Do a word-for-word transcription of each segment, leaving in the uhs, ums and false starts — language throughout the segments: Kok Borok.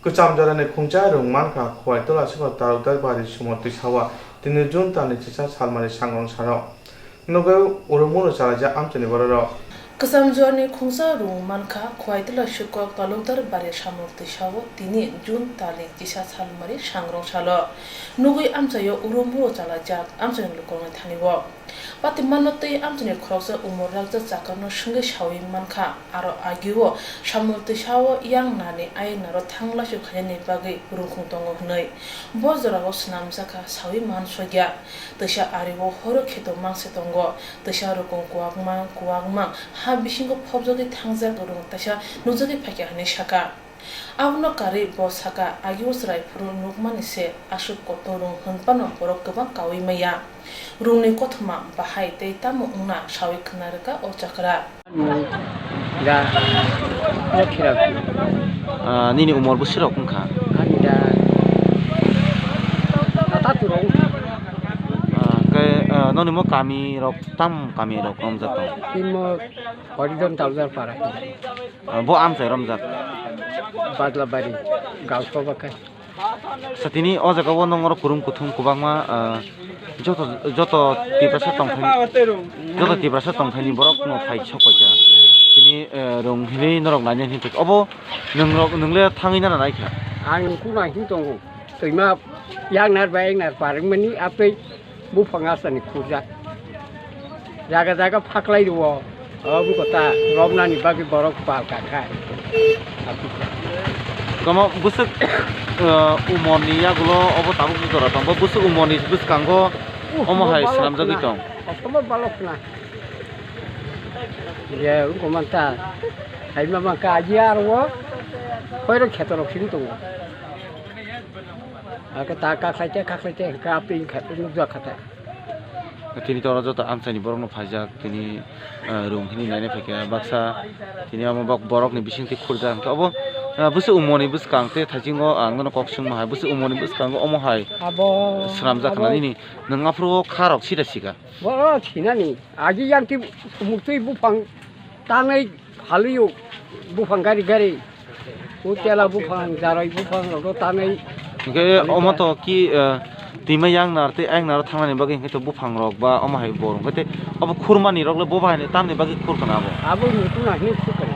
Kwcham jorani khungsa rwng mankha Khowai tola sukok Talukdar bari Sumor Twisao tini June talni chisa salmari sangrong salo. Nugwi urumuro chalaijak amchaini bororok. Kwcham jorani khungsa rwng mankha Khowai tola sukok Talukdar bari Sumor Twisao tini June talni chisa salmari sangrong salo. Nugwi amchaio urumuro chalaijak amchaini lukurokni thani-o. Patimanno tei amchaini khoroksa umor rakjak chakano swngwi saui mankha, aro agio Sumor Twisao yang narni ayang naro thang laisio khainani bagwi rungkhung tongo hwnwi. Bo jorao swnamjakha saui mansokya. Twisa ario horo kheto mangse tongo, twisa rukung kwbangma kwbangma ha bisingo phobjagwi thangjak rung taisa nukjagwi phaikha hwnwi sakha. Abono karwi bo sakha, agio chwrai phuru nukmani se aswk kotor rung hwn phano borok kwbang kaui maya. Rungni kothoma bahai tei tamo wngna saui khna rwkha o chakra. Da, da khirak. Ah, nini umor bwswk rok wngkha? Ani da, tata turok wngkha. Ah, khe, ah, noni mo kami rok, tam kami rok romjak tong? Tini mo Horidon Talukdar para. Ah, bo amchai romjak? Badlabari, Gausaba khe. Sa tini o jaga o nong oro kurum kuthum kwbangma, ah, joto, joto Tiprasa tongthai, joto Tiprasa tongthaini borok no phai sok paikha. Tini, eh, rung hinwi norok naina hinwi thik. Obo nwngrok, nwngle thangwi nana naikha? Ang nungkuk nai hinwi tongo. Twima yaknar bai yaknar parwngmani apei. Buphang asani khurjak. Jaga jaga phaklai rwo. Obo kota romnani bagwi borok pal kakhai. Komo bwswk, eh, umorni yagulo obo tabuk jora tongo. Bwswk umorni bwskango omo hai swnamjagwi tong. Kosomo balok khna. Je wngkoma ta. Hai mama ka aji arwo. Hoiro khetorok simi tongo. Ake ta kakhlai te, kakhlai te, hwnkhe apni wngkha, nukjak kha ta. Tini toro joto amchaini borokno phaijak, tini, ah, rung hini naina phaikha baksa, tini omo bok borokni bisingtwi khurjak. Hwnkhe obo, ah, bwswk umorni bwskang tei thaisingo ang nono kok swngma hai, bwswk umorni bwskango omo hai abo swnamjak khna abo nini, nwng aphuru o kha rok sida sika. Bo sinani, agi yang twi, muktwi buphang tanwi phalwi o, buphang gari gari. O tela buphang, jaroi buphang rok tanwi. Hingke omo to ki, eh, twima yang nar tei ayang nar thangnani bagwi hingke to buphang rok ba omo hai bo hingke tei obo khurmani rok le bo bahai tamni bagwi khur kana abo? Abo mutung nahini khur kana.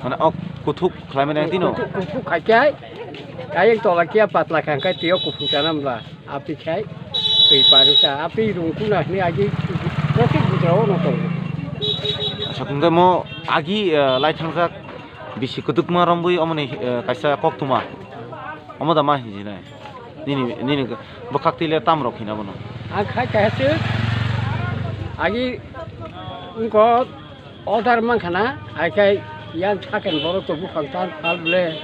Mane ok kuthuk khlaimani ang tino? Kuthuk, kuthuk khai khe, ayang tola kiya patla khai khe twi o kuphung chana mla. Aphi khai twi paru sa, aphi rung kuna hini agi protik bujra o no tongo. Acha, hingke mo agi, eh, lai thangjak bisi kwdwkma romwi omoni, eh, kaisa koktwma. Omo da ma hinjinai. Nini, nini bwkhak twi le tam rok hina bono. Ang khai kaisa agi wngkok. Order mankha na, hai khe yang sakhen borok to buphang tan phal ble.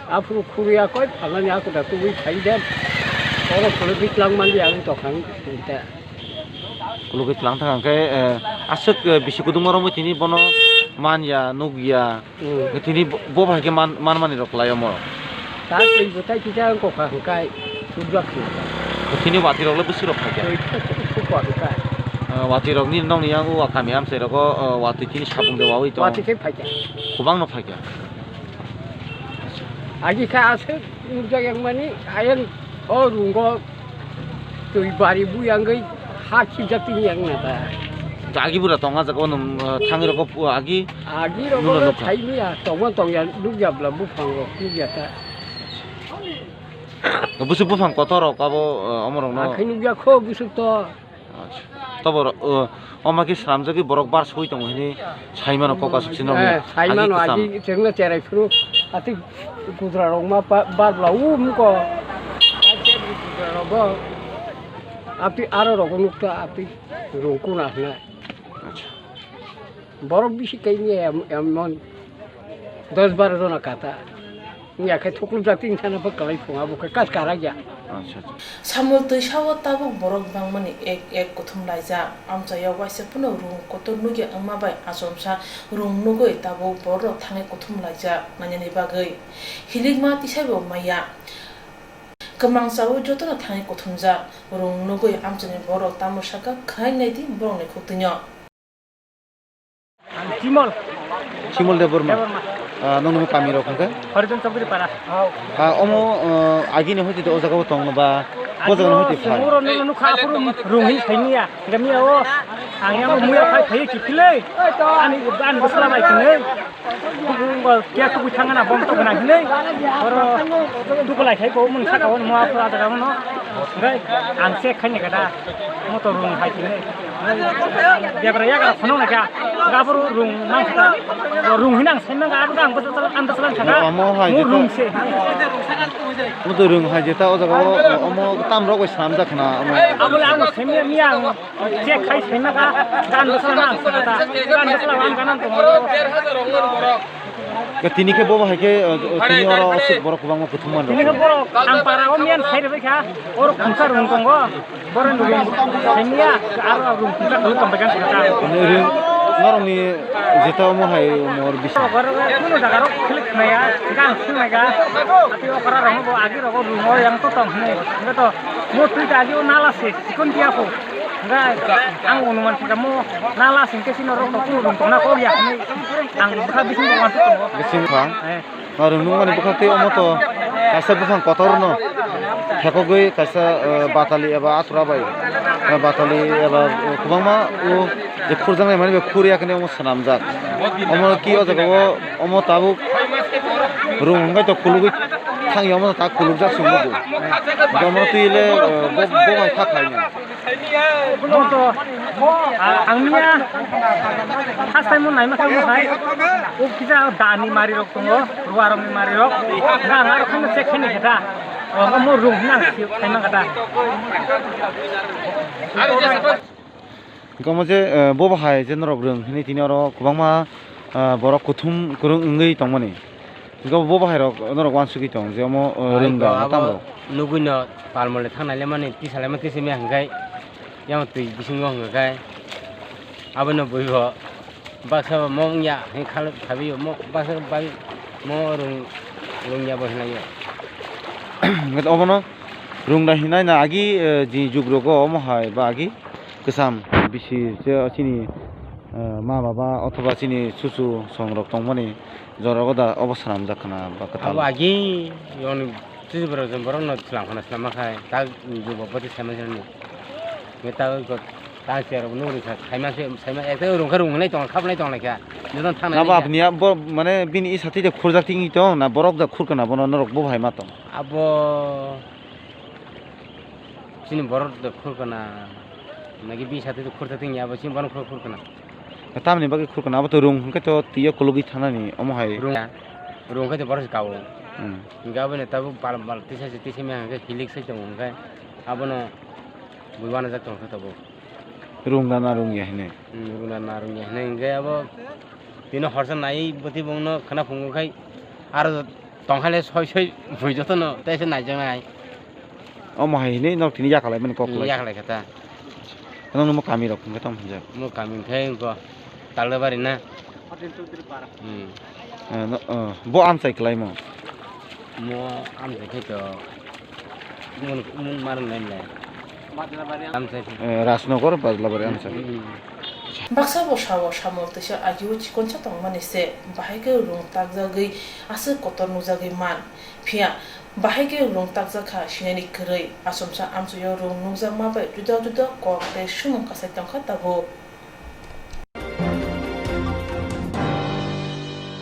Aphuru khuriya koi phalnani ako da tubui phai de. Oro khulugwi tlang mandi ang tokang te. Khulugwi tlang thang khe, eh, aswk, eh, bisi kudung oro tini bono manya nukya. Hmm. Tini bo, bo bai khe man, man mani rok lai omo. Ta twi bwtai kisa wng kokha hwnkhe chukjak se. Tini watwi rok le bwswk rok phaikha? Twi thuk thuk kokha hwnkhe. Ah, watwi rok ni nokni yang o kami amchai rogo, ah, watwi tini sabung de wawi tong. Watwi khe phaikha. Kubang no phaikha. Agi kha aswk nukjak yang mani ayang o rungo. Twi bari buyangwi ha khibjak tini yang na ta. Agi bura tong a jaga o nung, uh, thangwi rogo pu agi. Agi rogo nukha. Thaini ya tongma tongya nukya bla buphang rok nukya ta. Busuk buphang kotor rok abo, uh, omo rok no. Akhai nukya kho busuk to. Acha. Tobo ro-, uh, Omo khe swnamjagwi borok bar soi tongo hwnwi sai mano kok aswk se nokni. Eh, sai mano agi kwcham. Agi chwngno cherai phuru ati gudra rok ma pa-, bar bla u muko. Gudra rok bo. Ati aro rok nukta ati rung kuna hwnna. Acha. Borok bisi kaini em-, emon dos baro jona kata. Wngya khe thuklubjak tini thana bo kwlai phunga bo khe kas karak ya. Acha, acha. Samul twisao tabuk borok bangmani ek ek kuthum laijak. Amchaio waisa phano rung kotor nukya wngma bai achomsa rung nugwi tabuk borok thangwi kuthum laijak nainani bagwi. Hilikma tisaibo maya. Kwmang chaui jotono thangwi kuthumjak. Rung nugwi amchaini borok tamo sakha khwnai naidi borokni khuktwino. Chimol. Chimol Debbarma. Debbarma. Ah, nokni kami rok hwnkhe? Horijan Chowdhury para. Ah, omo, ah, agini hoite o jaga o tong ba, o jaga ni hoite phai? Sumuro nono nukha aphuru rung hin saimia. Gami o ang yang muya phai phai kiphilei. Ani, ani bwsla bai kinei. Kya tu thangana bom to gana hinei. Oro tu kolai khai ko mun saka on mo aphuru a jaga no. Ngai ang check khai ne kada. Motor rung hai kini. Debra yagra khonong naikha. Gaburu rung nang kha. Rung hinang saiman ga ang basa ang basa kha. Omo hai jeta. Rung se. Motor rung hai jeta o jaga o omo tam rok bai swnam jak khna. Abole ang semi mi ang check khai saiman ga gan basa nang kha. Gan basa ang ganan to. Tini khe bo hai khe, uh, tini oro aswk borok kwbangma kuthum mano. Tini khe borok ang para o miyan sai rwbaikha, oro khungsa rung tongo, borok ni rung semiya, aro rung khungsa rung tong baikha. Norokni jeta omo hai mor bisa. Borok kuno jaga rok khilik khna ya, gang sung nai ga, ati okra rok bo agi rok rung o yang to tong hwnwi, hwnkhe to mo twi ta agi o nala se, chikon dia ko, hwnkhe ang onuman kha mo nala sing khe sino rok to kuno rung tong na ko ya hwnwi. Ang bwkha bising bo uansuk tongo. Bising bwkha? Eh. Norok nukmani bwkha tei omo to kaisa buphang kotor no thekogwi kaisa, eh, batali eba atura bai, eh, batali eba, eh, kwbangma o je khurjaknai mani bai khurya khe omo swnamjak. Omo ki o jaga o omo tabuk rung hwnkhe to kulugwi thangya omo ta kulukjak se nugo. Omo twi le, eh, bo, bo bai kha khainai. Bo to, a, ang miya first time mo naima khe mo hai. O kisa dani mari rok tongo, ruwa rok ni mari rok. Nga nga rok kheno check kheni khe da. O mo rung hwnang si khaima khe da. Hingke omo je, eh, bo bahai je norok rwng hwnwi tini oro kwbangma, eh, borok kuthum kwrwng wngwi tongmani. Hingke bo bahai rok norok uansugwi tong je omo, eh, rwng da abo tamo rok. Nugui no palmole thang nai lemani tisa lema tisa miya hingke yang twi bisingo hingke abono bui bo baksa bo mo wngya hingke khaluk sabi mo baksa bai mo rwng, rwngya bo hinai. Hingke obono rwng da hinai na agi, eh, ji jug rogo omo hai ba agi. Kwcham bisi se chini, eh, ma baba othoba chini chuchu songrok tongmani jorao da obo swnamjak khna ba kwtal. Abo agi yoni chuchu borok borokno swlam khna swlama khai ta jubok bati saimani. Nge ta ko ta cherok nuri kha saima se saima ekta rung kha rung nai tong khap nai tong lai kha. Joto thang nai. Nabo apni ya bo mane bini isa twi de khurjak tingwi tong na borok da khur kana bono norok bo hai ma tong. Abo Chini borok de khurkana, nagi bisa twi khurta twi ya, bo chini borok khur khurkana. Tamni bagwi khurkana, abo to rung hwnkhe to twiyo kulugwi thanani, omo hai. Rung, rung khe to borok se kao. Hmm. Hwnkhe aboni tabuk bal bal tisa se tisa maya hwnkhe hilik se tongo hwnkhe abono bui wanajak tongkha tabuk. Rung nana rung ya hinwi. Hmm, rung nana rung ya hinwi hwnkhe abo tino horsa nai bwtwi bongno khana phungo khai aro tongkha le soi soi bui jotono tei se naijaknai. Omo hai hinwi nok tini yakalai mani kok lai. Yakalai kha ta. Nokni mo kami rok hwnkhe tamo hwnjak. Mo kami hwnkhe wngkha Talabari na. Hmm. Eh, no, eh, bo amchai kwlai mo. Mo amchai khe to mun, mun mar nai le. Amchai. Eh, Rajnagar Bajlabari amchai. Hmm. Baksa bo sao samung twisa agio chikonsa tongmani se, bahai khe rung takjagwi aswk kotor nukjagwi man. Phiya bahai khe rung takjak kha sinani kwrwi, achomsa amchaio rung nukjakma bai juda juda kok tei sumung kasai tongkha tabuk.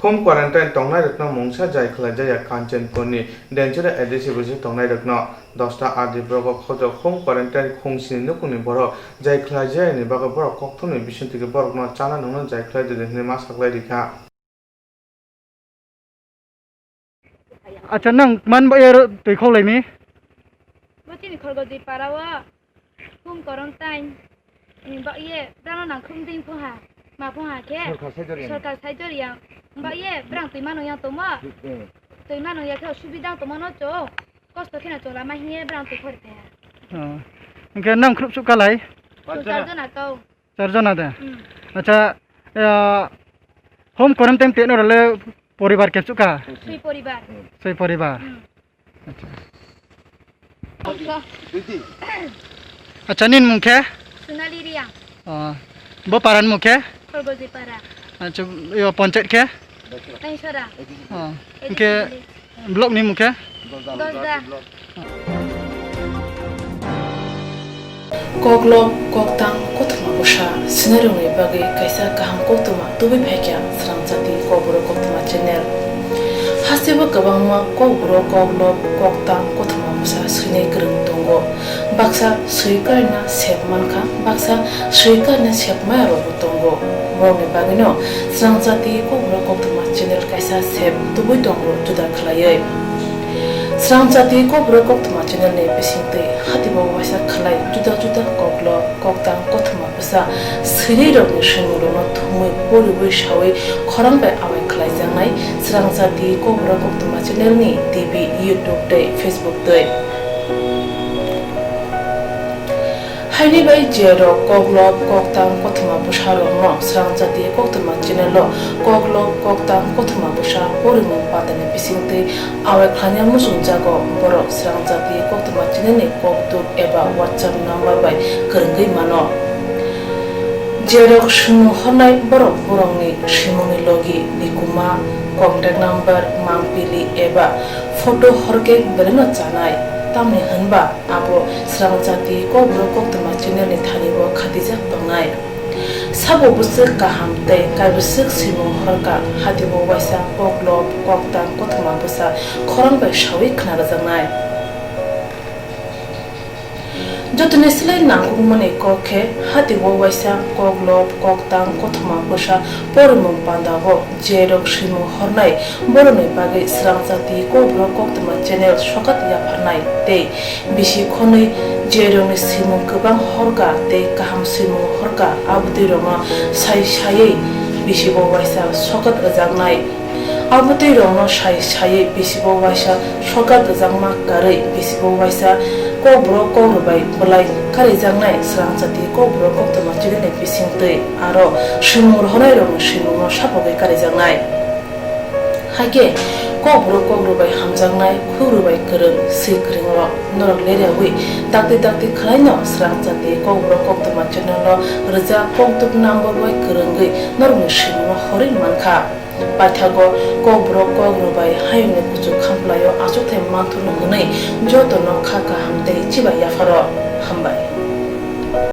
Home quarantine tongnairokno mungsa jai khlaijaya Kanchanpurni Denchera A D C bwswk tongnairokno dosta R D blogo khojok home quarantine khungsini nukungni borok jai khlaijayani bagwi borok kokthumni bisingtwi borokno chana nungno jai khlai di hwnwi ma saklai rikha. Acha, nang man ba ero twi khok lai mi? Bo chini Kholgojoi para o home quarantine ni ba ye brano nang khum ding pho ha, ma pho ha khe. Sorkar sai jori yang. Sorkar sai jori yang. Ba ye brang twi mano yang tongma. Eh. Twi mano ya khe subida tongma no cho. Kosto kheno chola ma hiye brang twi khori khe. Oh. Hingke nang khrup suk kalai? Char jona kau. Char jona de? Hmm. Acha, eh, home quarantine te no le poribar kepchuk ka? Sui poribar. Sui poribar. Hmm. Acha. Acha, nin mung khe? Sonali Reang. Oh, bo paran mung khe? Kholgojoi para. Acha, yo panchayat khe? Tainsora. Oh. Hwnkhe block ni mung khe? Gosda. Koklop, koktang, kothoma bwsa swinairokni bagwi kaisa kaham koktwma tubui phaikha Srangchati Kokborok Koktwma channel. Hasteo kwbangma kokborok, koklop, koktang, kothoma bwsa swinai kwrwng tongo. Baksa swi karina sep mankha, baksa swi karina sep maya rokbo tongo. Borokni bagwino Srangchati Kokborok Koktwma channel kaisa sep tubui tongo juda khlaiwi. Srangchati Kokborok Koktwma channel ni bisingtwi hatibo waisa khlai juda juda koklop, koktang, kothoma bwsa swinai rokni swimungrokno thumwi poriwi sawi khorang bai awai khlaijaknai Srangchati Kokborok Koktwma channel ni T V, YouTube tei Facebook twi. Haini bai je rok koklop, koktang, kothoma bwsa rokno Srangchati Koktwma channel o koklop, koktang, kothoma bwsa porimung pandani bisingtwi awai khlaina muchungjago, borok Srangchati Koktwma channel ni kokduk eba WhatsApp number bai kwrwngwi mano. Je rok swimung hornai borok borokni swimungni logi, nikuma, contact number, mangpili eba photo horkhe belaino chanai, tamni hwnba abo Srangchati Kokborok Koktwma channel ni thani bo khatijak tongnai. Sabo bwswk kaham tei kaibwswk swimung horkha, hatibo waisa koklop, koktang, kothoma bwsa khorang bai sawi khna rwjaknai. Jotoni slai nangkukmani kok khe hatibo waisa koklop, koktang, kothoma bwsa porimung pandao je rok swimung hornai borokni bagwi Srangchati Kokborok Koktwma channel sokat yapharnai tei bisi khonwi je rokni swimung kwbang horkha tei kaham swimung horkha, abotwi rokno sai saiwi bisibo waisa sokat rwjaknai. Abotwi rokno sai saiwi bisibo waisa sokat rwjakma karwi bisibo waisa Kokborok Kokrwbai bwlai karijaknai Srangchati Kokborok Koktwma channel ni bisingtwi aro swimung rohornai rokni swimungno sapogwi karijaknai. Hakhe Kokborok Kokrwbai hamjaknai, Kokrwbai kwrwng, swi kwrwng rok norok leriawi dakti dakti khwlaino Srangchati Kokborok Koktwma channel o rwjak kokduk number bai kwrwngwi norokni swimungno horwi mankha. Paithago Kokborok Kokrwbai hayungni kuchuk khamplaio achukthai manthurno hwnwi jotono kha kaham tei chibai yapharo. Hambai.